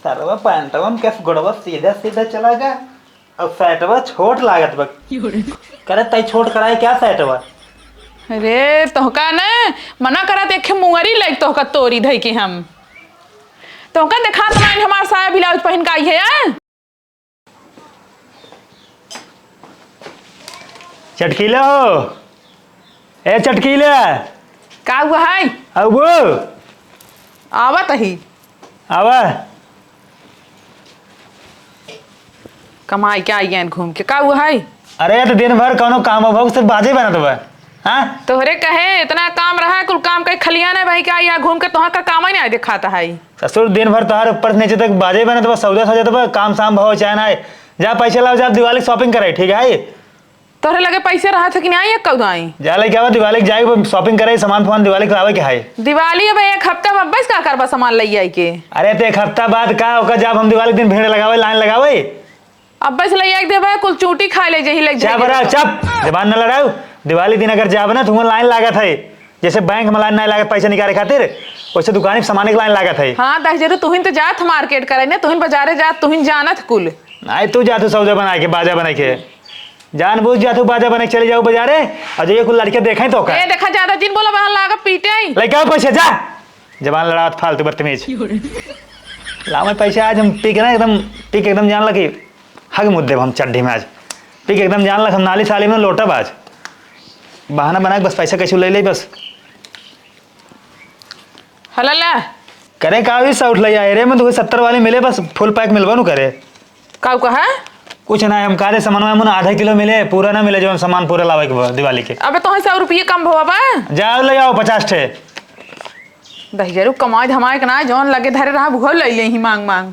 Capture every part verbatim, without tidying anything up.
सरवा पैंटवा में कैसे गोड़वा सीधा सीधा चला गया। अब सैटवा छोट लागत बा। करे तई छोट कराए क्या सैटवा? अरे तोहका ना मना करत एक मुंगरी लाइक तोहका तोरी धई के हम। तोहका देखात नाइन हमार साया ब्लाउज पहिन के आई है, आ? चटकीले हो, ए चटकीले। का हुआ है? अब आवत ही। आवा। कमाई के आई गए घूम के, का हुआ है? अरे, तो दिन भर कौनो काम हो, सिर्फ बाजे बनत बा। हाँ? तोहरे कहे इतना काम रहा, कुल काम कहीं खलिया नहीं भाई, क्या यहाँ घूम के तोहर का काम ही नहीं दिखाता है? ससुर, दिन भर तोहर ऊपर से नीचे तक बाजे बनत बा, सौदा सजत बा, काम साम भाव चाहे ना है। जा पैसे लाओ, जा दिवाली shopping करे, ठीक है? तोहरे लगे पैसे रहत है कि नाहीं, एक कौदाई? जा लेके आवा, दिवाली के जाए, shopping करे, सामान फामान दिवाली के लावे के है। दिवाली अब एक हफ्ता में, बस का करबा सामान लई आई के? अरे, तो एक हफ्ता बाद का, ओकर जाब हम दिवाली के दिन भीड़ लगावे, line लगावे। अब बस लई आई के देबे, कुल चूटी खा ले, जही लग जा जाए बरा, के। चुप, जबान न लड़ाऊ। दिवाली दिन अगर जाब ना, तो हुआं line लागत है, जैसे बैंक में line नहीं लागत पैसा निकाले खातिर, वैसे दुकानी पे सामान के line लागत है। हाँ, दस जरूर तुहिन तो जात market करे ने, तुहिन बाजारे जात, तुहिन जानत कुल। नहीं, तू जा, तू सौदा बना के, बाजा बना के। जानबूझ जात हूँ बाजा बने के चले जाऊ बाजारे, और जो ये कुल लड़के देखें तो का? ए, देखा, ज्यादा जिन बोला, वहाँ लागा पीटे आई। लेके आओ पैसे, जा। जबान लड़ावत, फालतू बदतमीज। लाओ मैं पैसे, आज हम पी के ना एकदम, पी के एकदम जान लगी, हग मुद्दे हम चड्ढी में आज। पी के एकदम जान लग, हम नाली साली में लोटब आज। बहाना बना के बस पैसा कैसे ले ले बस। हला ला। करे का भी सौठ ले आए रे, मैं तुझे सत्तर वाली मिले, बस full pack मिलवा नु करे। काऊ कहा? कुछ ना, हम काले सामान में मुन आधा किलो मिले, पूरा ना मिले, जौन सामान पूरा लावे के बा दिवाली के। अबे तोहे सौ रुपये कम भवा बा? जाओ ले आओ पचास ठे। दहिजरू कमाई धमाई के ना, जौन लगे धरे रहा, उहो ले ले ही मांग मांग।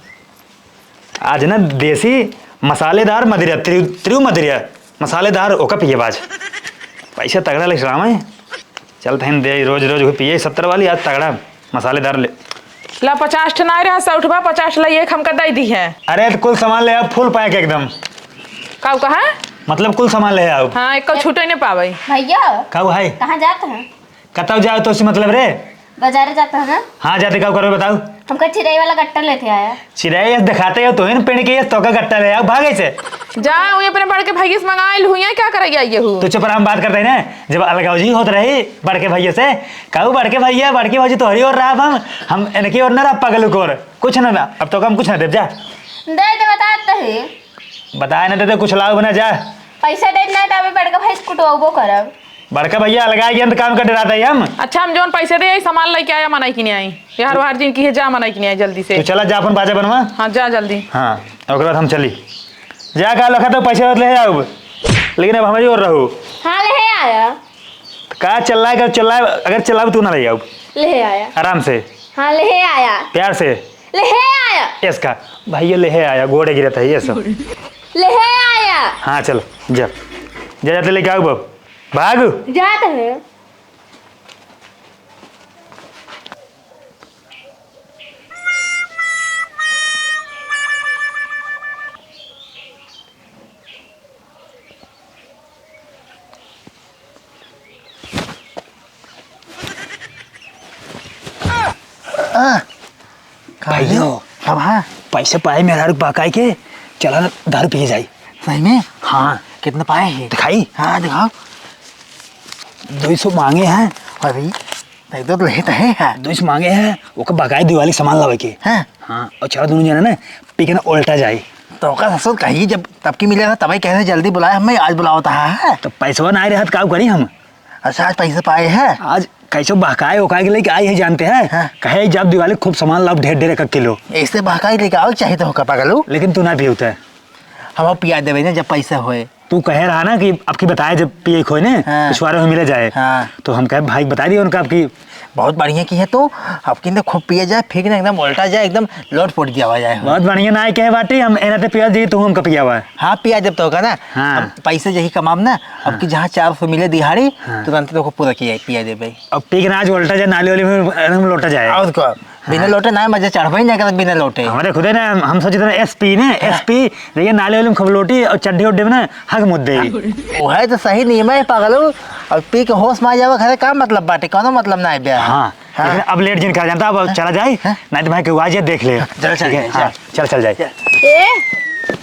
आज ना देसी मसालेदार मदिरा, तिरु, तिरु मदिरा, मसालेदार ओका पिए बाज। पैसा तगड़ा लग रहा है। चल तहन दे, रोज रोज उहे पिए सत्तर वाली, आज तगड़ा मसालेदार ले। ला पचास ठे ना रहा, सौ ठे बा, पचास ला एक हमका दे दी है। अरे तो कुल सामान ले आओ, full pack एकदम। काऊ कहा? मतलब कुल सामान ले आओ। हाँ, एक छूटे नहीं पावे। भैया। काऊ है? कहाँ जात हैं? कतौ जाओ तो उससे मतलब रे? बाजारे जाता है ना? हाँ, जाते का करबे बताओ। हमका चिरई वाला गट्टा लेते आया। चिरई ये दिखाते हो तो इन पेड़ के, ये तोका गट्टा ले आओ, भागे से। जा, उहे अपने बड़के भैया से मंगाइल हुई है, क्या करेगी आई ये हु? तो चुप रहा, हम बात करते हैं ना। जब अलगाव जी होत रही बड़के भैया से, कहू बड़के भैया, बड़के भौजी तोहरी ओर रहा, हम, हम इनकी ओर ना रहा, पगलू को ओर। कुछ ना रहा, अब तो हम कुछ ना देब, जा। दे दे, बता दे। बताए ना देते, कुछ लाओ बना, जा। पैसा दे ना, तो अभी बड़का भाई से कुटवाबो करब। बड़का भैया अलगा आई, हम तो काम कर डराता है हम। अच्छा, हम जौन पैसे दे आई, सामान लेके आया, मनाई कि नहीं आई? यार, वार जिन की है, जा मनाई कि नहीं आई, जल्दी से। तू चला जा, अपन बाजा बनवा। हाँ, जा जल्दी। हाँ, ओकर बाद हम चली। जा, का लखा तो पैसे ले आओ, लेकिन अब हमारी ओर रहो। हाँ, ले आया। का चिल्लाए, का चिल्लाए, अगर चिल्लाओ तू ना ले आओ। ले आया। आराम से। हाँ, ले आया। प्यार से। ले आया। इसका भैया ले आया, गोड़े गिरत है ये सब। ले आया। हाँ, चल, जा। जा, जाते लेके आओ बाबू। भाग। जाते हैं। आ, का भैया, हो? अब हाँ। पैसे पाए मेहरारू के बहकाई के, चला ना दारू पिए जाई। सही में? हाँ। कितना पाए है? दिखाई? हाँ, दिखाओ। दुई सौ मांगे हैं। अरे, तो दो तो लेते हैं, हाँ। दुई सौ मांगे हैं, ओकर बकाए दिवाली सामान लावे के। हाँ। हाँ, और चला दोनों जना ना, पी के ना उल्टा जाई। तो ओकर ससुर कही जब तब की मिले था, तबही कहे जल्दी बुलाए, हमें आज बुलाओ था, हाँ। तो पैसवा ना आए रहत, का करी हम? अच्छा, आज पैसे पाए हैं? आज कैसे बहकाए उकाए के लेके आई है जानते हैं? हाँ। कहे जब दिवाली खूब सामान लाओ, ढेर ढेर एक एक किलो। ऐसे बहकाए लेके आओ, चाहे तो होकर पागल हो। लेकिन तू ना पियोता है। हम अब पिया देवे ना जब पैसा होए। तू कहे रहा ना कि अब की बताए जब पिए खोए ने, हाँ। पिछवारे में मिले जाए। हाँ। तो हम कहे भाई बता दिए उनका अब की। बहुत बढ़िया की है तो, अब की ना खूब पिया जाए, फिर ना एकदम उल्टा जाए, एकदम लोट पोट दिया हुआ जाए। बहुत बढ़िया ना आए कहे बाटी, हम एना ते पिया जी, तू हमका पिया हुआ है। हाँ, पिया जब तो होगा ना। हाँ। अब पैसे जही कमाम ना, अब हाँ। की जहाँ चार सौ मिले दिहाड़ी, हाँ। तुरंत तो को पूरा किया, पिया देबे। अब पी के ना आज उल्टा जाए, नाली वाली में एकदम लोटा जाए। और को, बिना हाँ। लोटे ना मजा चढ़बे ही ना करत बिना लोटे। हमारे खुदे ना, हम, हम सोचे थे एसपी ने, हाँ। एसपी, देखिए नाली वाली में खूब लोटी और चड्ढी उड्ढी में ना हक मुद्दे ही। वो है तो सही नियम है पागलू, और पी के होश में आ जावे घरे का मतलब बाटे, कोनो मतलब ना है बे। हाँ। हाँ। लेकिन अब लेट जिन करा जानता, अब चला जाए, हाँ। नहीं तो भाई केहू आ जाए, देख ले। चल, चल, ठीक है, चल, हाँ, चल। चल, चल जाए। ए,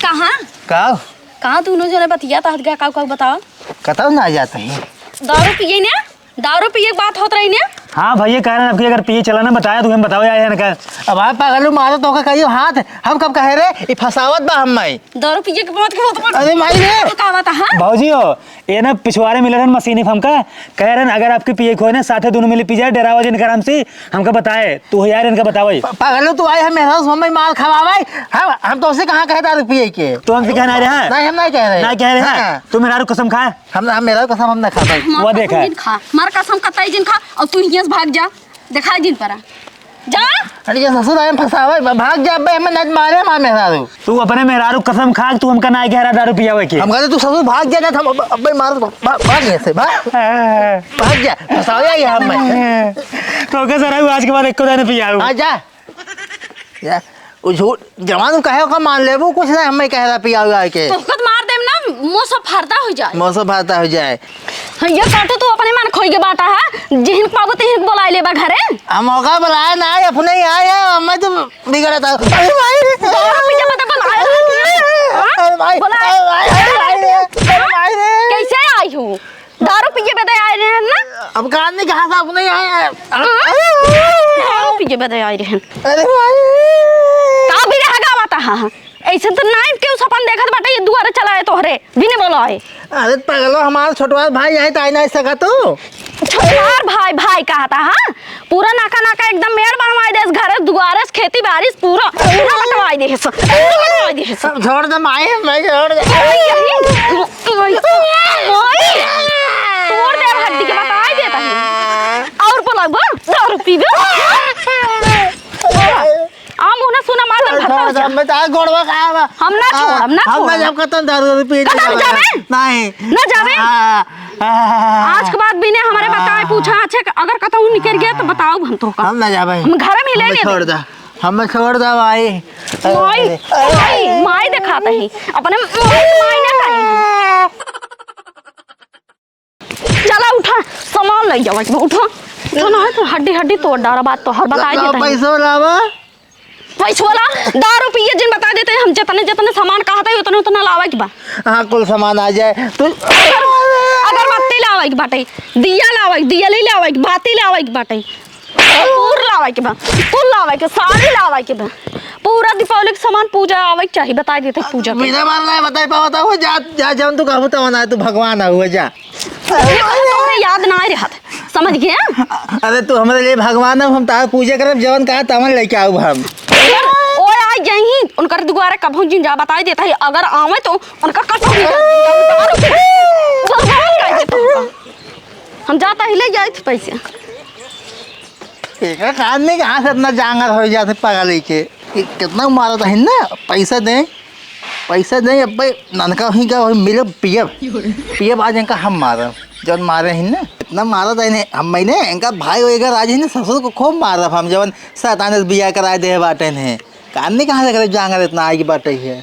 कहाँ? का? कहाँ दोनों जने बतियात हत गा, काऊ, काऊ बताओ? कतौ ना जात ही। दारू पिए ने? दारू पिए के बात होत रही ने? हाँ भैया, कह रहे हैं, आपकी अगर पिए चला ना बताया तो हम बताओ यार इनका। अब आप पागलू मारो तो का कहियो हाथ, हम कब कहे रे? ई फसावत बा हम माई। दारू पिए के बात के होत बा। अरे माई रे। का बात है, हाँ? भौजी हो, ये ना पिछवारे मिले रहन मशीनी फमका, कह रहन अगर आपके पिए के होए ना, साथे दोनों मिली पी जाए, डरावा जिन करम से, हमका बताए, तू यार इनका बतावे। प-, पागलो तू आए, हम मेहरारू से हमें मार खवावे, हम, हम तो उसे कहाँ कहे दारू पिए के? तो हमसे कहना रहा? नहीं, हम नहीं कह रहे। नहीं कह रहे हैं? हाँ। तू मेहरारू कसम खाए। हम, हम मेहरारू कसम हम ना खाता। हमार वो कसम देखा। जिन खा, हमार कसम कतई जिन खा, और तू हियां से भाग जा, दिखाई जिन परा। जा। अरे ये ससुर आए फंसावे, भ-, भाग जा बे, हमें नच मारे हमार मेहरारू। तू अपने मेहरारू कसम खा, तू हमका ना कह रहा दारू पियावे के। हम कहते तू ससुर भाग जा, ना हम अब, अब मार, भाग, भाग यहाँ से, भाग। भाग जा, फंसावे यहाँ हमें। तो के सर आज के बाद एको दारू पियाऊ। आ जा। या, वो झूठ, जवान कहे ओका मान लेबू, कुछ ना हमें कह रहा पियाऊ आके। तोहका तो मार देम ना, मुंह से फरदा हो जाए। मुंह से फरदा हो जाए। हाँ, ये काटू तू अपने मन खोई के बाटा है, जिहिन पाबू तिहिन बोलाए लेबा घरे। हम ओका बुलाए ना, अपने ही आए हैं, हमें तो बिगड़ा था। अरे भाई रे। दारू पी के बता, बुलाए ना। हाँ? अरे भाई, बोला। अरे भाई, अरे भाई रे, अरे भाई रे। कैसे आई हूँ? दारू पिए बदे आए रहे हैं ना? अब कान नहीं कहा था, अपने ही आए हैं। हाँ? दारू पिए बदे आए रहे हैं। अरे भाई। का भी रह गवा था? ऐसे तो नाइट के उ सपन देखत बाटे, ये दुआरे चला है तोहरे, बिने बोलो है। अरे पगलो, हमार छोटवार भाई है, तो आई नहीं सका तू? छोटवार भाई, भाई कहा था, हाँ? पूरा नाका नाका एकदम मेड़ बनवाई देस, घर दुआरे से, खेती बाड़ी से पूरा, पूरा बटवाई देस, पूरा बटवाई देस। सब छोड़ दे माई, मैं छोड़ दे। ओए, ओए, ओए, तोड़ दे हड्डी के, बताई देता है। और बोला, दारू पीबे? आ, मुँह ना सुना, मार दे, छोड़, भत्ता हो जा। छोड़, मैं तार गोड़वा खाया बा। हम ना आ, छोड़ब, ना हम ना छोड़ब। जब कतन दारू वारू पी कतन लेगा। जाबे? नहीं। ना जाबे? आ, आ, आज के बाद बिना हमारे आ, बताए, पूछा, अच्छे, अगर कतहूँ निकल गया तो बताओ हम तो का। हम ना जाबे। हम घर में ले हमें ले छोड़ दे। दे। हमें छोड़ दे भाई। माई, अरे, माई, माई दिखाते हैं। अपने माई, माई ना कहीं। चला उठा, सामान ले जावा के बा, उठा। उठा ना है तो हड्डी हड्डी तोड़ डारा बात तो हर बताई ला-, देता है। पैसो लावा। पैसो वाला दारू पिए जिन बता देते हैं, हम जितने जितने सामान कहते हैं उतने उतने लावे के बा। हाँ, कुल सामान आ जाए। तू अगर, अगरबत्ती लावे के बाटे, दिया लावे के, दियली लावे के, बाती लावे के बाटे। कपूर लावे के बा, फूल लावे के, साड़ी लावे के बा। पूरा दीपावली के सामान पूजा आवे के चाही, बताई देते पूजा के। बिना मार ना बताई पावत हो, जा, जा, जौन तू कहबू तवन आए, तू भगवान हुए, जा। ये तो तोहरे याद ना आए रहत, समझ गया? अरे तू हमरे लिए भगवान हो, हम तार पूजा करब, जवन कहा तवन लेके आऊ हम। अगर ओ आ जाई, उनकर दुआरे कभू जिन जा बताई देता है, अगर आवे तो उनका कसम नहीं करती, हम दारू पी, भगवान कह देता हूँ। हम जाता ही ले जाए थे पैसे। एकर कारण नहीं कहाँ से इतना जांगर हो जाते पागल ही के। कि कितना मारत है ना, पैसा दे, पैसा दे, अब भाई ननका ही का वही मिले पियब, पियब आज इनका हम मारब, जौन मारे हैं ना, इतना मारत है ने, हम मैंने इनका भाई वही का राज है ना, ससुर को खूब मारब हम, जवन शैतान से बियाह कराए दे बाटे ने। कारण नहीं कहाँ से करे जांगर इतना आगे बाटे है।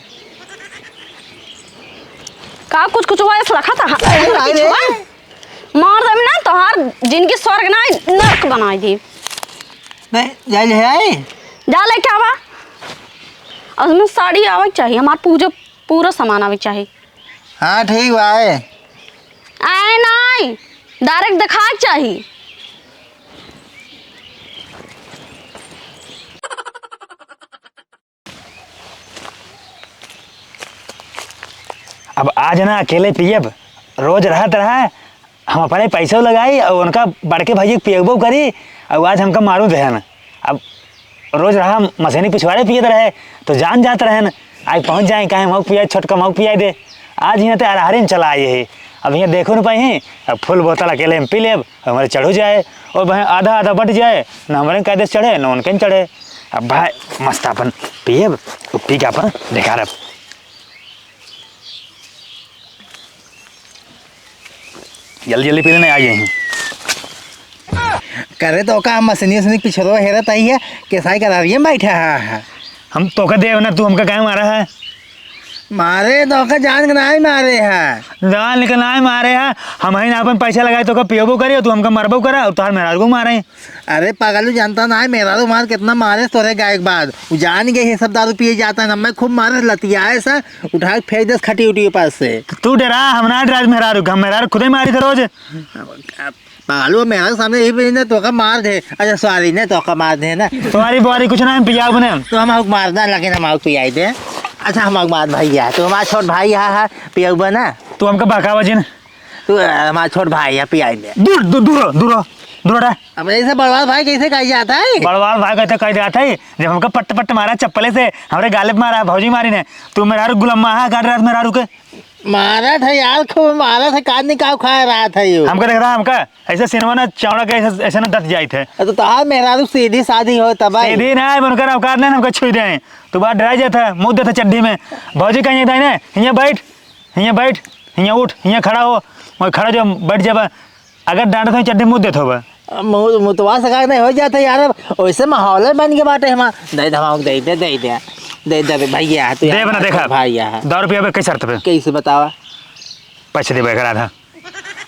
का कुछ कुछ वॉइस रखा था? अरे भाई रे। मार देब ना, तोहार जिनगी स्वर्ग ना, नरक बनाई दी। नहीं, जा ले आई। जा लेके आवा। और उसमें साड़ी आवे के चाहिए, हमार पूजा पूरा सामान आवे के चाहिए। हाँ, ठीक बा, आए। आए नहीं, डायरेक्ट दिखाए के चाहिए। अब आज ना अकेले पियब, रोज रहत रहा, हम अपने पैसो लगाई और उनका बड़के भैया के पियबो करी, और आज हमका मारू देहन। अब रोज रहा मशीनी पिछवाड़े पियत रहे, तो जान जात रहन, आज पहुँच जाए, काहे मऊ पियाई, छोटका मऊ पियाई दे। आज यहाँ ते अरहरी में चला आए ही, अब यहाँ देखो न पाई, अब फुल बोतल अकेले हम पी लेब, हमारे चढ़ू जाए, और भाई आधा आधा बट जाए, न हमारे कायदे से चढ़े, न उनके में चढ़े। अब भाई मस्त अपन पियब, तो पी के अपन निकारब। जल्दी जल्दी पी लेना, आ जाए। करे तो का मशीनी उसने पिछड़ो हेरत आई है, केसाई का रारिये में बैठा है। हम तो का देव ना, तू हमका काहे मारा है? मारे तोका जान के नाहीं मारे है। जान के नाहीं मारे है, हमहिन आपन पैसा लगाए तोका पियबो करे, तू हमका मरबो करे, अउर तोहार मेहरारू को मारे। अरे पागलू, जानता नाहीं, मेहरारू मार कितना मारे तोरे गाय के बाद। उ जान गए है सब दारू पिए जाता है, हमें खूब मारे, लतियाए सा, उठा के फेंक देस खटी उटी के पास से। तू डेरा, हम ना डेरात मेहरारू के, हम मेहरारू खुदे मारी थे रोज। पागलू, मेहरारू के सामने यही पे ने तोका मार दे। अच्छा सॉरी, ने तोका मार दे ना। सॉरी बॉरी कुछ ना, हम पियाब ने। तो हम आउक मार दे, लेकिन हम आउक पियाई दे। अच्छा हम आउक मार भैया, तू हमारा छोट भाई है, है, पियाबा ना। तू हमका बहकावा जिन। तू, अ, हमारा छोट भाई है, पियाई दे। दूर, दूर, दूर, दूर, दूर हटा। अब ऐसे बड़वाल भाई कैसे कहा जाता है? बड़वाल भाई कैसे कह जाता है? जब हमका पट्ट पट्ट मारा चप्पले से, हमरे गाले पे मारा, भौजी मारी ने। तू मेहरारू गुलाम महा काट रहा था मेहरारू के। मारा था यार, खूब मारा था, काट निकाल खा रहा था यो। हमका देख रहा, हमका ऐसे सिनेमा ना चौड़ा के ऐसे, ऐसे ना दस जाइत है। तो तोहार मेहरारू सीधी सादी हो तब भाई। सीधी ना है, उनकर औकात नहीं, हमका छुई दे। तू बात डराई जाता है, मुँह देता चड्ढी में। भौजी कहीं दाई ने, हियाँ बैठ, हियाँ बैठ, हियाँ उठ, हियाँ खड़ा हो, वहीं खड़ा जो बैठ जाबा। अगर डांटत हो चड्ढी मुँह देत होबा। मुँह, मुतवा सका नहीं हो जाता यार, अब वैसे माहौल बन के बाटे हमार। दे दे, हम दे दे, दे दे, दे दे रे भैया, तू दे यार बना, देखा। भाई यार। दो रुपया पे कई शर्त पे? कैसे बतावा? पैसे देबे एकर आधा।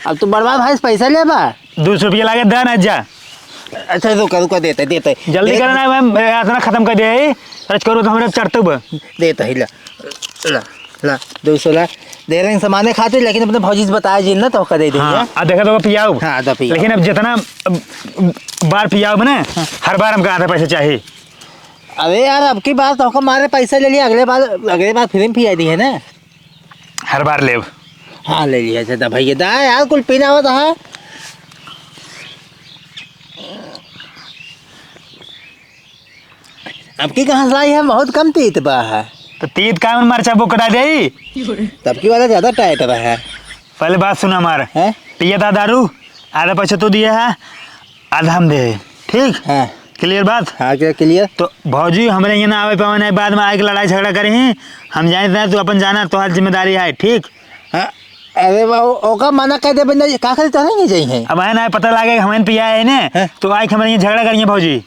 अब तू बड़वा भाई से पैसा लेबा? दो सौ रुपया लागे, दे ना जा। अच्छा रुका, रुका, देते, देते। जल्दी देते। करो ना, मैं, मैं इतना खत्म कर दे, रच करो तो हमरा चढ़ते हुए। देते ही ला, ला, ला, दो सौ ला। दे रहे हैं सामाने खातिर, लेकिन अपने भौजी से बताया जी ना, तो का दे देंगे। हाँ, आ देखा तो पियाओ। हाँ, तो पियाओ। लेकिन अब जितना, अब, बार पियाओ ना, हाँ। हर बार हमका आधा पैसा चाहिए। अरे यार, अब की बार तो हमका मारे पैसा ले लिया, अगले बार, अगले बार फ्री में पिया दी है ना। हर बार लेब। हाँ, ले लिया, अच्छा, दा भैया, दा यार, कुल पीना होता है। अब की कहाँ से लाई है, बहुत कम तीत बा है। तो तीत का मन मरचा बोकड़ा जाई? तब की वाला ज्यादा टाइट बा है। पहले बात सुन हमार। हैं? पिया था दारू, आधा पैसा तू दिया है, आधा हम दे, ठीक? हाँ। Clear बात? हाँ, क्या clear? तो भौजी हमरे यहाँ ना आवे पावे, नहीं बाद में आके लड़ाई झगड़ा करे ही। हम जानते हैं तू अपन जाना, तोहार जिम्मेदारी है, ठीक? हाँ, अरे बा, ओ-, ओका मना कर दे बंदा, का करे तोहरे नहीं जाई है? अब है ना, पता लागे कि हमन पिया है ने, हैं? तो आके हमरे यहाँ झगड़ा करिए भौजी।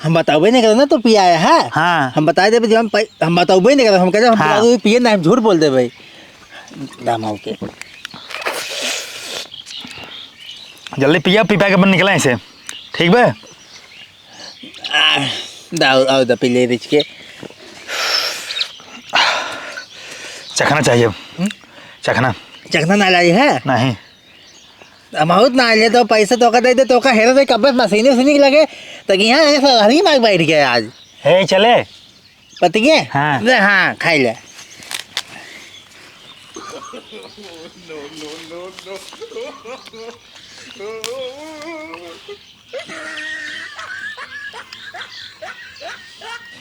हम बताबे नहीं करब ना तू पिया है, हाँ? हाँ। हम बता देबे जब हम पै-, हम बताबे नहीं करब, हम कह दे हम हाँ। पिया, तू पिए ना, हम झूठ बोल देबे। दाम आओ के। जल्दी पिया, पी पा के अपन निकला ऐसे, ठीक बा? आ, दाऊ, आओ दा पी ले रिच के। चखना चाहिए। हम्म? चखना। चखना ना लाई है? नहीं। हम आउत ना ले तो पैसा तोका दे दे, तोका हेरे दे, कब्बे मशीनी उशीनी लगे, तो कि यहाँ ऐसा हरी मार बैठ गया आज। हे, चले? पति के? हाँ। ले, हाँ, खाई ले।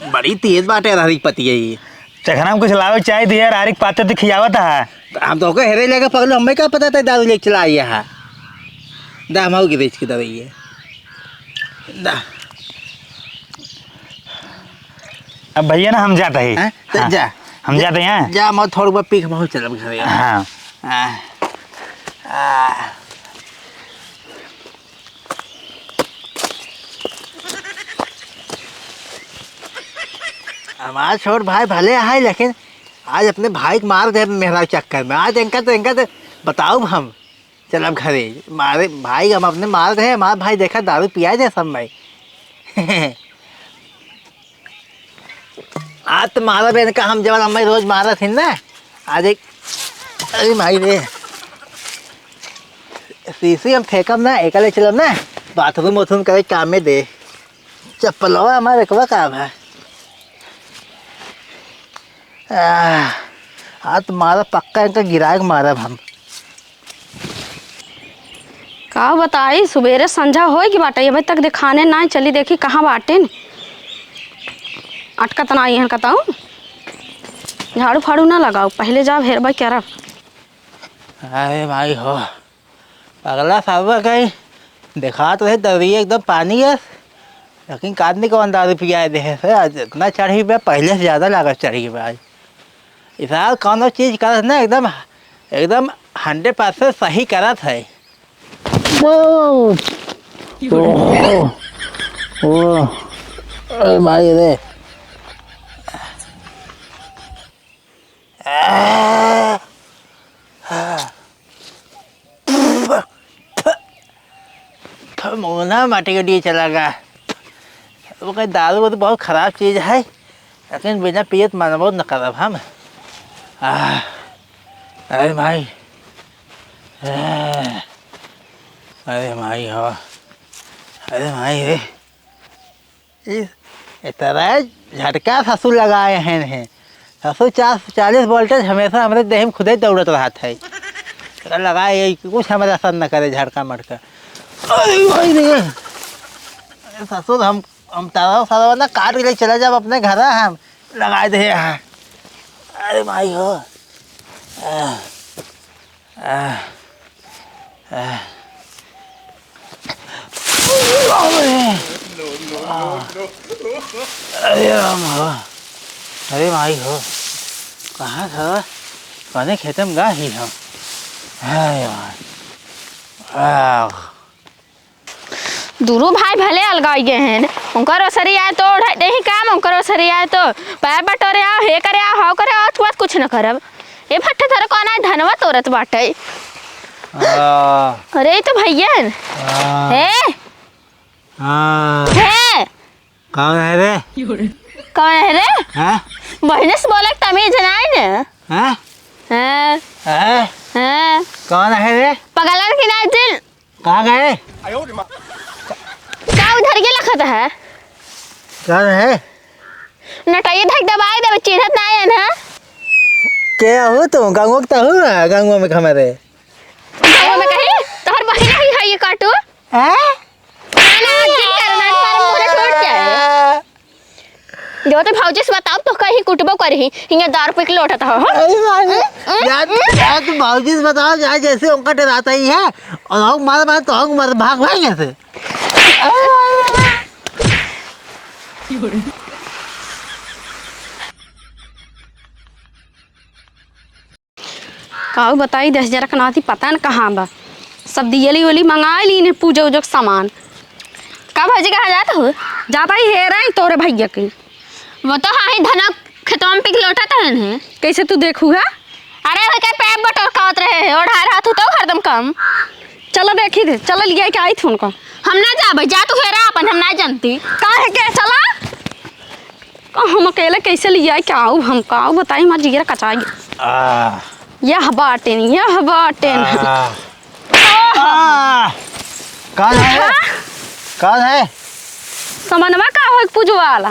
बड़ी तेज बाटे अरहरी के पतिया ई। चखना में कुछ लावे के चाही त यार, अरहरी के पाते तो खियावत है। हम तो ओके हेरे लेके पगलो, हमें का पता था दारू लेके चला आइया है। दा हम आओ के बेच के दवाई है। दा। अब भैया ना हम जाते हैं। हैं? तो हाँ। जा। हम जा, जाते हैं। जा, मैं थोड़ा बहुत पी के मैं चलब घरे। हाँ। हाँ। आ। हमार छोट भाई भले है, लेकिन आज अपने भाई के मार दे मेहरा चक्कर में। आज इनका तो, इनका तो बताउब हम। चल अब घरे। मारे भाई हम अपने मार दे, हमार भाई देखा दारू पिया दे सब में। आज तो मारब इनका हम, जवन हमें रोज मारत ही ना। आज एक, अरे माई रे, शीशी हम फेंकब ना, एकले चलब ना, बाथरूम उथरूम करे काम में दे। चप्पलवा हमार एकवा का बा? आह, आज तो मारब पक्का, इनका गिराए के मारब हम। का बताई, सुबेरे संझा होए के बाटे, अबे तक देखाने नाहीं। चली देखी कहाँ बाटिन, अटकत ना आई हैं कतहूँ। झाड़ू फाड़ू ना लगाओ, पहले जाब हेरबे करब। अरे भाई हो, पगला साहब कहीं देखात रहे दरिया एकदम पानी है, लेकिन कादनी कौन दारू पियाए दे से आज इतना चढ़ी पे, पहले से ज्यादा लागत चढ़ी पे आज। इस साल कौनो चीज करत ना, एकदम, एकदम हंड्रेड परसेंट सही करत है। ओ, ओ, ओ, अरे भाई रे। आ, आ, फ-, फ-, फ-, मुंगना माटी के डीह चला गा। ओके दारू तो बहुत खराब चीज है, लेकिन बिना पियत मानबो न करब हम। आ, अरे माई, आ, अरे माई हो, अरे माई रे। ई, इतना झटका ससुर लगाए हैं, हैं। ससुर चार सौ चालीस voltage हमेशा हमरे देह में खुदे दौड़त रहत है। एकरा लगाए, ये कुछ हमरा असर न करे, झटका मटका। अरे भाई रे, अरे ससुर, हम, हम तारा सारा ना काट के ले चला जाब अपने घर, हम लगाए दे हैं। अरे भाई हो। आह। आह, आह। अरे राम हो, अरे माई हो, कहाँ था? कौने खेते में गा ही हम? हाय यार। आह। दुनू भाई भले अलगाई गए हैं, उनकर ओसरी आए तो ओढ़ाई देही काम, उनकर ओसरी आए तो पैर बटोरे आओ, हे करे आओ, हाव करे आओ, आज के बाद कुछ न करब। ए भट्ठा, तोरे कौन आए धनवा तोरत बाटे? आ। अरे, ई तो भैया हैं। आ। हे? आ। हे? कौन है रे? कौन है रे? हाँ? बहिने से बोले के तमीज नाई ने। हाँ? हाँ। हाँ? हाँ। कौन है रे? पगलन की नाई दिल। कहाँ गए? का उधर के लखत है? कौन है? नटैया धक दबाई देबे, चिन्हत ना आयन है। के हो तू? गंगो के तहु ना, गंगो में खमरे। गंगो में कहीं? तोहर बहिन ही है ये काटू? हैं? ना, ना, जिन करना है, तुम्हारा मुंह ना टूट जाए। जो तो भौजी से बताओ, तो कहीं कुटबो करही, हियां दारू पी के लौटत हो, हो? अरे भाई, हम्म? हम्म? यार, हम्म? यार, तू भौजी से बताओ, यार, जैसे उनका डराता ही है, और हम मार मार, तो हम मार, भाग भाग यहाँ से। काऊ बताई, दस हजार के नाती पता न कहाँ बा। सब दियली उयली मंगाई लीन है, पूजा उजा के सामान। का भौजी, कहाँ जात हो? जाता ही हेरा ही तोरे भैया के। वो तो हाँ ही धना खेतवा में पिक लौटत है। कैसे तू देखू है? अरे, वही के पैप बटोर खावत रहे है, ओढ़ा रहा तू तो हरदम कम। चलो देखी दे, चलो लिया के आई थी उनको। हम ना जाबे, जा तू हेरा अपन, हम ना जानती। काहे के चला? का हम अकेले कैसे लिया के आऊ? हम का बताई, हमार जिगर कचाई। आ। यह बाटेन, यह बाटेन। आ। आ। कौन है? हाँ? कौन है? समनवा का हो पूजवाला?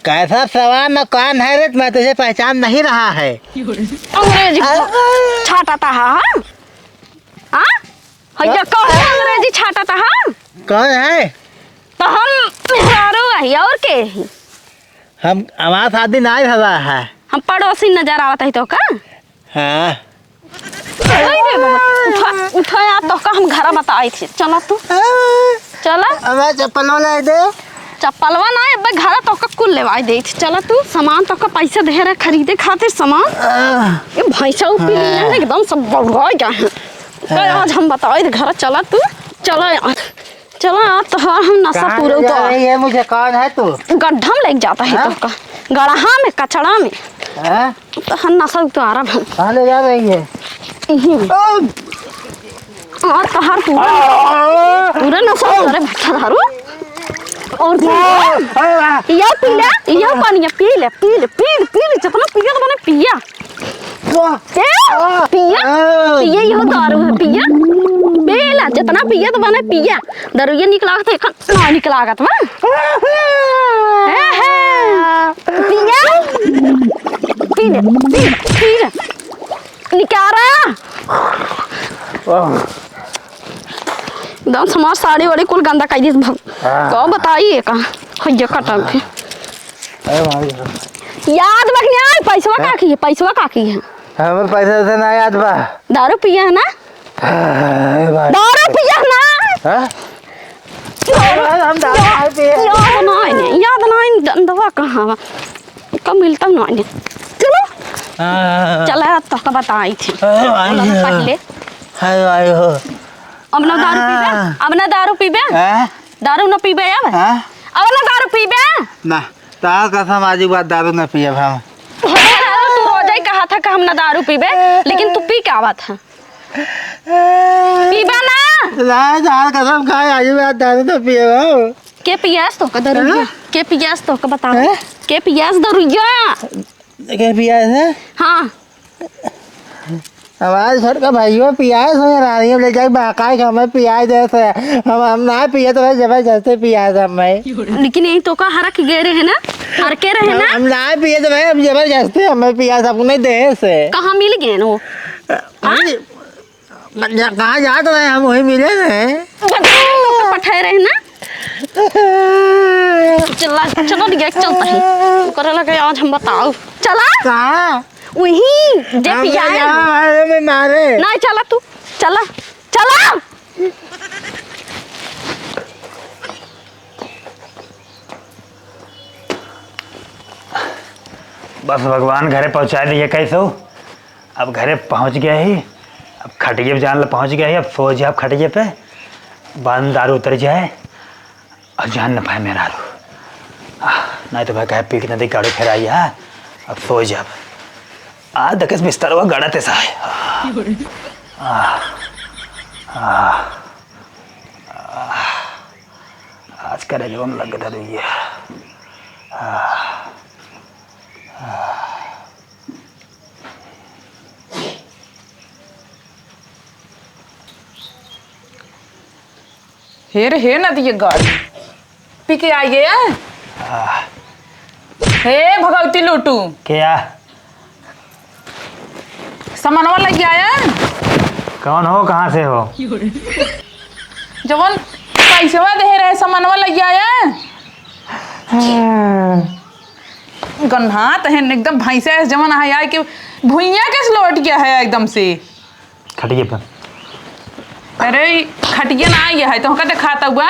कैसा सवाल न कौन है रे? मैं तुझे पहचान नहीं रहा है। अंग्रेजी आ। छाटा था, हाँ? हाँ? भैया, कौन है अंग्रेजी छाटा था, हाँ? कौन है? तो हम मेहरारू आही, और के ही? हम, हमार शादी नाई भवा है। हम पड़ोसी नजर आवत है तो का? हाँ। अरे रे बाबा, उठा, उठा यार, तो का हम घरा बताई थी। चला तू। हाँ। चला। अब चप्पलो लाई दे। चप्पलवा ना, अब घरा तो का कुल लेवाई दे थी। चला तू, सामान तो का पैसा दे रहा खरीदे खातिर सामान। हाँ। ये भैंसा ऊ पी लिया है, हाँ। एकदम सब बौरा गया है। हाँ। आज हम बताई दे घरा, चला तू। चला यार। चला, आज तो हाँ, हम नशा कहाँ पूरा ले जा उतार। रही है? मुझे कौन है तू? गड्ढा में लेके जाता है हाँ? तो का। गड़हा में, कचड़ा में। हाँ? तो हम नशा उतारब हम। कहाँ ले जा रही है? इही में। ओ! और तोहार पूरा, आ! पूरा नशा उतारे भट्ठा दारू। और पी ले। आ! या पी ले, या पानी पी ले, पी ले, पी ले, पी ले, जितना पिया तो बने पिया। वाह! ए, आ! पिया, आ! पिया, इहो दारू है, पिया। पी ला, जितना पिया तो बने पिया। दारू ये निकला तो एक ना निकला गत बा। ए, हे। पिया। पी ले, पी ले, पी ले। निकारा। वाह। एकदम से हमार साड़ी वाड़ी कुल गंदा कर दिस भग। आ। का बताई ये का? हइया कटल के। अरे भाई। याद बा कि नाई, पैसवा हाँ? का की है, पैसवा का की है? हमर पैसा वैसा ना याद बा। दारू पिया है ना? अरे भाई। दारू पिया है ना? हाँ? याद, हम दारू ना पिए। याद नाई, याद नाई, दंदवा कहाँ बा? कब मिलता नाई। चलो। हाँ। चला, तो का बताई थी। अरे भाई। पहले। हाय भाई हो। अब ना दारू पीबे? हाँ। अब ना दारू पीबे? हाँ? दारू ना पीबे अब? हाँ? अब ना दारू पीबे? ना, तार कसम आज के बाद दारू ना पियब हम। अरे दारू तू रोजै का था कि हम ना दारू पीबे, लेकिन तू पी के आवत है। पीबा ना? ना, जान कसम खाए, आज मैं दारू तो पिए हो। के पियास तो का दरुइया? हाँ? के पियास तो का बताओ? हैं? के पियास दरुइया? के पियास है? हाँ। हमारे छोटका भाइयों पियास हो, रानियों ले जाके बहकाए के हमें पियास दे से। हम, हम ना पिए तो भाई जबरदस्ती पियास हमें। लेकिन यही तो का हरक गए रहे ना, हर के रहे ना। हम ना पिए तो भाई हम जबरदस्ती हमें पियास आपको नहीं दे से। कहाँ मिल गए ना वो? अरे, जा-, कहाँ जात रहे हम वही मिले रहे। पठाए रहे ना। चला, चला, ले जाके चलता है। ओकरे लगे आज हम बताओ। चला। कहाँ? वहीं, जे हम पियाए। यहाँ वाले में मारे। नहीं, चला तू। चला। चला। बस भगवान घरे पहुँचा दिए कैसो। अब घरे पहुँच गया ही, अब खटिए पे जान ले पहुँच गया ही, अब सो जाए अब खटिए पे, बाद में दारू उतर जाए और जान न पाए मेहरारू। आह, नहीं तो भाई कहे पी के नदी गाड़ू फेराई है, अब सो जाए अब। आ दकेस बिस्तरवा गड़ा ते साहे। आह, आह, आह, आज करे जवन लग रही है। आह, आह। हे रे, हे नदिया गाड़ी। पी के आइए। आह। हे भगवती लूटू। क्या? सामानवा लइके आया? कौन हो, कहाँ से हो? जवन पैसवा देहे रहे, सामानवा लइके आया? हाँ। गन्हात है एकदम भैंसे ऐसे जवन है यार कि भुइयां कैसे लौट गया है एकदम से। खटिए पर। अरे, ई खटिया ना आई है, तोहका देखाता हुआ।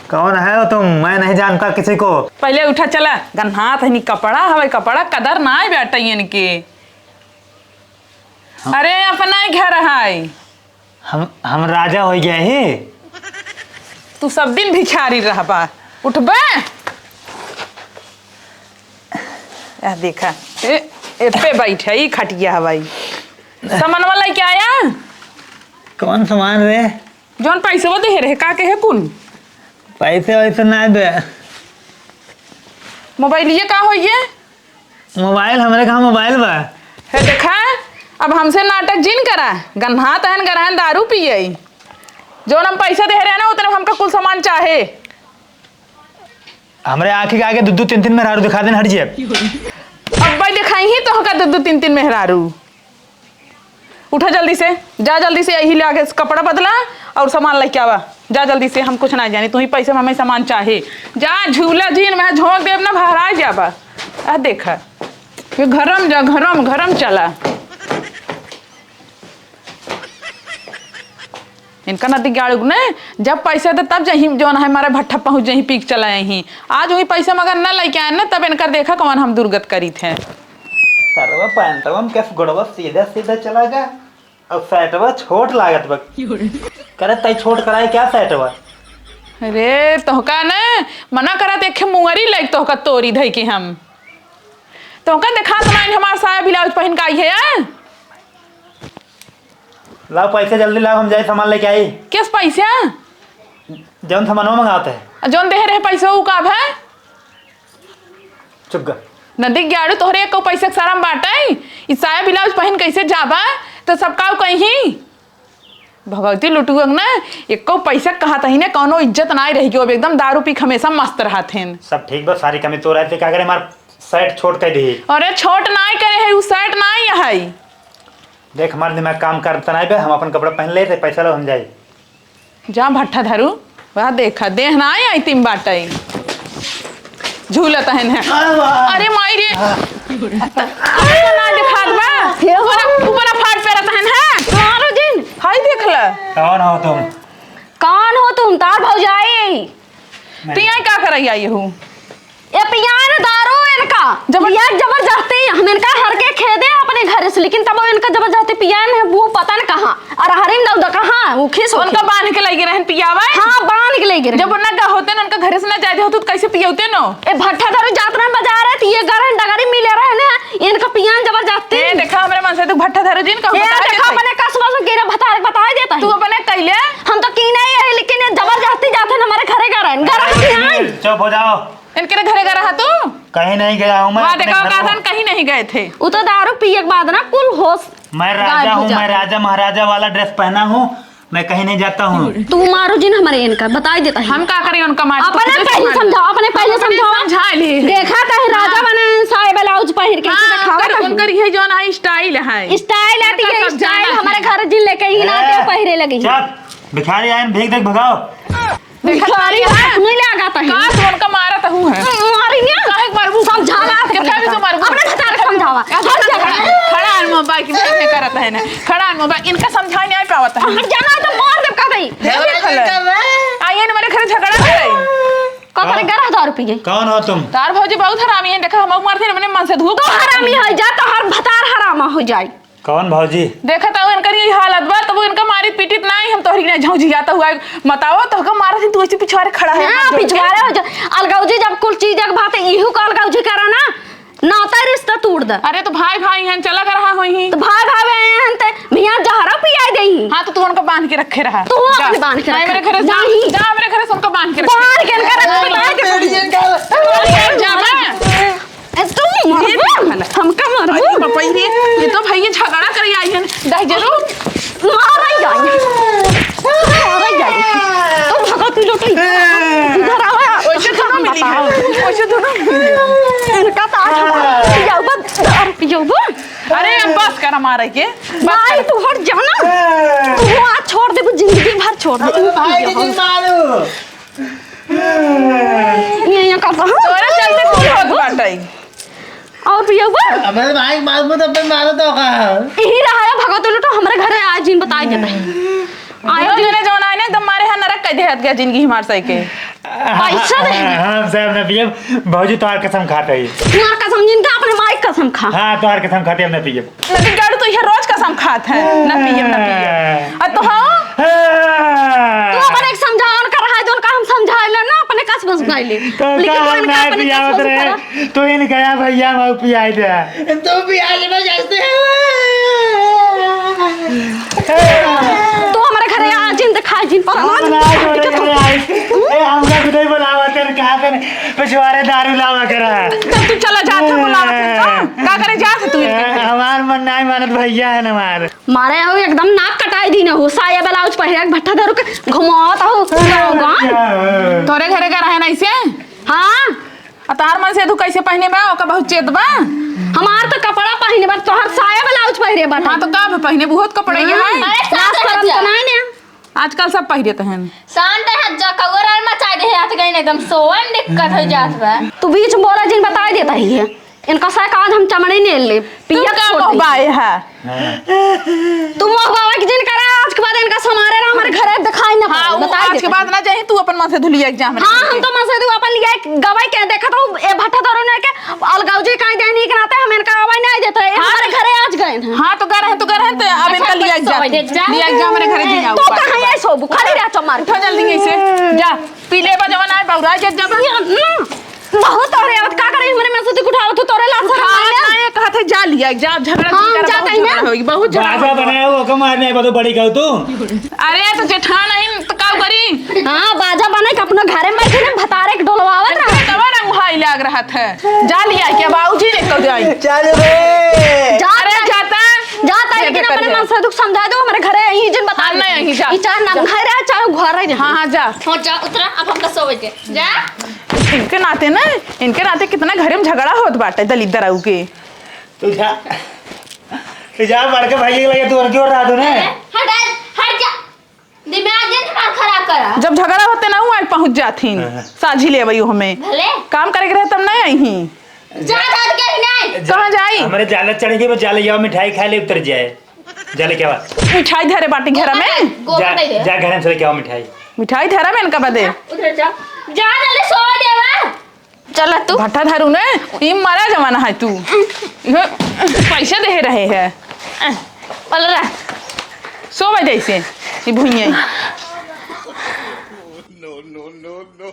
कौन है हो तुम? मैं नहीं जानता किसी को। पहले उठा चला, गन्हात है नी कपड़ा, हवाई कपड़ा कदर ना आए बेटा इनके। हम अरे, अपना ही घर है। हम, हम राजा हो गया ही। तू सब दिन भिखारी रहबा। उठबे? यह देखा, ए, ए पे बैठे, ई खटिया हवाई। सामानवा लइके आया? कौन सामान रे? जौन पैसवा देहे रहे, का कहे कुल? पैसे वैसे ना दे। मोबाइलिये का होइए? मोबाइल हमरे कहाँ मोबाइल बा? हे देखा, अब हमसे नाटक जिन करा। गन्हात हन गरहन दारू पिए। जौन हम पैसा देहे रहे ना, उतने हमका कुल सामान चाहे। हमरे आँखी के आगे दू दू तीन तीन मेहरारू दिखा देन, हट जिए। अब भाई दिखाई ही तोहका दू दू तीन तीन मेहरारू। उठा जल्दी से, जा जल्दी से, यही ले आके कपड़ा बदला और सामान लेके आवा। जा जल्दी से, हम कुछ ना जानी, तू ही पैसे में हमें सामान चाहे। जा झूला झीन में झोंक देब ना, भहराए जाबा। आ देखा, ये घरम जा, घरम, घरम चला। इनका नदी गाड़ू ने, जब पैसा दे तब जही जौन है हमारे भट्ठा पहुँच जही पी के चला यही। आज वही पैसा मगर न लेके आए ना, तब इनका देखा कौन हम दुर्गत करीत हैं। सरवा पैंटवा में कैसे गोड़वा सीधा सीधा चला गया। अब सैटवा छोट लागत बा। करे तई छोट कराए क्या सैटवा? अरे तोहका न मना करा देखे मुंगरी लाइक तोहका तोरी धई के हम। तोहका देखा तो नाइन हमार साया ब्लाउज पहन के आई है यार। लाओ पैसे जल्दी लाओ, हम जाए सामान लेके आई। किस पैसा? जौन सामानवा मंगावत है। आ जौन देहे रहे पैसा उ का भा? चुप कर। नदी ग्याड़ू तोहरे एको पैसा के सारा में बाटई। ई साया ब्लाउज पहन कैसे जाबा? तो सब काऊ कहीं। भगवती लुटुअक ना, एको पैसा कहत ही ने, कौनो इज्जत नाई रह गयो। अब एकदम दारू पी के हमेशा मस्त रहत हैं। सब ठीक बा, सारी कमी तो रहते का करे, हमार शर्ट छोट कर दी। अरे छोट नाई करे है, उ शर्ट नाई है। देख, हमार दिमाग काम करता नाई बे, हम अपन कपड़ा पहन ले, ते पैसा लो, हम जाई। जा भट्ठा धरू, वह देखा, देह ना आई, आई तिम बाटई। झूलत हन है। अरे वाह। अरे माई रे। अरे ना दिखात बा। हे हो। ऊपर, ऊपर फाट पे रहत हन है। मारो जिन। हाय देख ले। कौन हो तुम? कौन हो तुम? तार भौजाई। मैं तू यहाँ का करई आई हो? ए पियान दारू इनका। जबर- पिया जबरदस्ती, हम इनका हर के खेदे अपने घर से, लेकिन तब इनका जबरदस्ती पियान है, वो पता न कहाँ। और हरिन दौदा कहाँ, वो खीस होके। उनका बांध के लेके रहन पियावे? हाँ, बांध के लेके रहन। जब उनका होते न, उनका घर से न जाते होते, तो कैसे पियौते न? ए भट्ठा दारू जात रहन बाजार है, तो ये गरहन डगरी मिले रहन है, इनका पियान जबरदस्ती। ए, देखा, हमरे भट्ठा धरे जिन कहूँ ये बताए देखो, देते। अपने कस बस के रे भतार बताए देता है। तू अपने कैले? हम तो की नहीं है, लेकिन ये जबरदस्ती जाते हैं हमारे घरे का रहन। घर के यहाँ। चुप हो जाओ। इनके घरे का रहा तू? कहीं नहीं गया हूँ मैं वाह, अपने देखो, घर का को। धन कहीं नहीं गए थे। वो तो दारू पिए के बाद ना कुल होश मैं राजा गायब हो हूँ, मैं जाता है। राजा महाराजा वाला ड्रेस पहना हूँ, मैं कहीं नहीं जाता हूँ। तू मारो जिन हमारे इनका, बताई देता है। हम का करें उनका मार? अपने पहले समझाओ, अपने पहले समझाओ। समझा ली। देखा था राजा बने साए ब्लाउज पहिर के हाँ, दिखावा उनकर, था। उनकर ये जौन है स्टाइल है। स्टाइल है तो उनका ये सब स्टाइल जाना हमारे है। घर जिन लेके ही ना ए, आते पहिरे लगी। चुप, भिखारी आए, भीख देख भगाओ। देखा भिखारी था है, नहीं लगा था। का तू उनका मारा तहू है? मारी ना। काहे के मारबू? समझावा। कितना भी तो मारबू। अपने भतार समझावा। हर जगह। खड़ा आन मोबाइल की तरफ करत है ना। खड़ा आन मोबाइल, इनका समझाए नहीं पावत है। अगर जाना है तो मार देब का दई। देख ले। आइए ना, मेरे घर झगड़ा करे। का करे, हाँ? गरह दारू पिए। कौन हो तुम? तार भौजी बहुत हरामी है, देखा हम मारते हैं, अपने मन से धूप। तो हरामी है, जा तो हर भतार हरामा हो जाए। कौन भौजी? देखत हऊ इनकर यही हालत बा, तब इनका मारित पीटित नाई, हम तोहरी के झौंझी जाता हुआ। बताओ, तोहका मारत ही तू ऐसे पिछवारे खड़ा है, हाँ, हाथ जोड़ के। पिछवारे हो जा। अलगौजी जब कुल चीज एक बात है, इहू का अलगौजी करा ना, नाता रिश्ता तोड़ दे। अरे तो भाई भाई हैं, चला कर रहा होई ही। तो भाई भाई हैं ते भैया जहरा पियाई देई। हाँ, तो तू उनका बांध के रखे रहा। तू जा। अपने बांध के नहीं, रखे। मेरे घर से, नहीं। जा, मेरे घर से उनका बांध के रखे। बांध के इनका रख, बांध के रखे। जा, जा। ए, तू ये मरबू? देखा ना। हमका मरबू? अरे बापा रे, ये तो भाई ये झगड़ा करे आई हन, दहिजरू। मारा ही जाए। मारा ही जाए। तू भगो, तू लोटी। इधर आवा। ओइसे थोड़ा मिली है। ओइसे थोड़ा मिली है। इनका तो आज हम पियाउबा, दारू पियाउबा। अरे अब बस कर मारे के। बस नहीं, कर। तू हट जाना। तू आज छोड़ देबू, जिंदगी भर छोड़ देबू। भाई की जिंदा आलू। ये, ये का कहा? तोरे चलते कुल होत बाटइ। और पियउबा? हमारे भाई के मालूम तो अपन मारो तो का? यही रहा है, भगवती लूटो, हमरे घरे आए जिन बताए देता है। आए दोनों दिन जने जौन आए ना, एकदम मारे यहाँ नरक कइ देहत गया जिंदगी हमार सही के। पैसा दे। हम सब न पियब, भौजी तोहार कसम खात है। तोहार कसम जिन का अपने माई के कसम खा। हाँ, तोहार कसम खाते हम न पियब। लेकिन गाड़ू तो ये रोज कसम खात है, ना पियब, ना पियब। आ तो हाँ? हाँ। तू अपने एक समझावन कर रहा है, जोन का हम समझाए ले ना, अपने कस बस गए ले। तो लेकिन का तू हम इनका ना अपने कस पियावत बस रहे? करा। तू ही नहीं गया भैया, मैं पियाई दे। तू पियाई दे, मैं जैसे तू हमारे घरे आ, जिन दिखाई, जिन पर हम ना जोड़े घरे आई। ए, हमका कुछ ही बुलावा कर, कहा कर, पिछवारे दारू लावा करा। तब तू चला जात है, बुलावा कर, हाँ? का करे जात है तू इनके ए, घरे? हमार मन नहीं मानत भैया है ना हमार। मारे हो एकदम नाक कटाई दी न हो, साया ब्लाउज पहिरे के भट्ठा धरू के घुमावत हो, गाँव गाँव। तोरे घरे का रहे ना इसे? हाँ। आ तार मन से तू कैसे पहिने बा, ओका बहुत चेत बा। हमार तो कपड़ा पहिने बा, तोहर साया ब्लाउज पहिरे बा। हाँ, तो का भी पहिने, बहुत कपड़ा ये है। अरे, लाज शरम तो नहीं ने। आजकल सब पहिरे तो हैं। शांत है, जा कौआ रार मचाए दे, हाथ गई एकदम सोवन दिक्कत हो जात बा। तू बीच में बोला जिन बताई देता ही है। इनका साथ आज हम चमड़े ने ले, तू पियत का छोड़ दे। मोहबाए है? हाँ। तू मोहबावा के जिन करा, आज के बाद इनका समारे रहा, हमारे घरे दिखाई ना हाँ, पड़े, वो बताई आज के देता। बाद ना जाही, तू अपन मन से धुलिया के जा हमरे हाँ, घर हम से। तो मन से तू अपन लिया गवाई के देखा तो ए भट्ठा धरो ने के अलगौजी काई देनी के नाते हम इनका आवाई नहीं देते, ये हाँ, हमारे तो घरे आज गए हैं। हाँ, तो गए रहे, तो गए रहे, तो अब अच्छा, इनका लिया के जा सोए तू। दे, जा। लिया के जा हमरे घरे जिन आओ, तो बात कहाँ करा। ये सोबू? खाली रह चमार। उठो जल्दी यहीं से, जा। पी लेबा जवन आए, बौरा जब जब। ये, ना, बहुत तोहरे आवत, का करे हमरे में से तू उठावत हो, तोरे लाज शरम उठावत नहीं ना? ना, ये कहत है, जा लिया, जा, झगड़ा हाँ, जिन कर, जा बहुत कहीं झगड़ा ना। होई, बहुत झगड़ा बाजा होई। बनाए हो, ओके मारने, बदो बड़ी कहू तू। अरे, तो जेठान नहीं, तो का करी? हाँ, बाजा बने के अपना घरे में बैठे ना, भतारे के डोलवावत रहा। कमर अंगुहाई लाग रहा था। जा लिया, क्या बाबूजी ने कह जाई? चल बे। जा, अरे, जा, जाता। जाता, लेकिन अपने मन से दुख समझा दो, हमारे घरे यहीं जिन बता हम दो। नहीं, यहीं जा। ई चाहे नाम घर है, चाहे घर है। हाँ, हाँ, जा। हाँ, जा, उतरा, अब हमका सोवे के। जा। इनके नाते ना, इनके नाते कितना घरे में झगड़ा होत बाटे दलित दराऊ के। तू जा, तू जा, बड़के भाई के लगे तू उनकी ओर रह दो ना। हट, हट जा, दिमाग जिन हमार खराब करा। जब झगड़ा होते ना, वो आज पहुँच जाथिन, हाँ। साझी ले अबई हमें। भले। काम करे के रहे तब नहीं आई ही। जा, जा, के ही नहीं। कहाँ जाई? हमरे जाले चढ़ के बस जाले जाओ, मिठाई खा ले, उतर जाए। जाले क्या बात? मिठाई धरे बाटी घर में। गोबर जा, नहीं दे। जा घर में से लेके आओ मिठाई। मिठाई धरा में इनका बदे। उधर जा। जा जल्दी सो देवा। चला तू। भट्ठा धरू ने, ई मरा जमाना है तू। इहो पैसे दे रहे है। पलरा। सो बजे से, ई भुइया। No, no, no, no।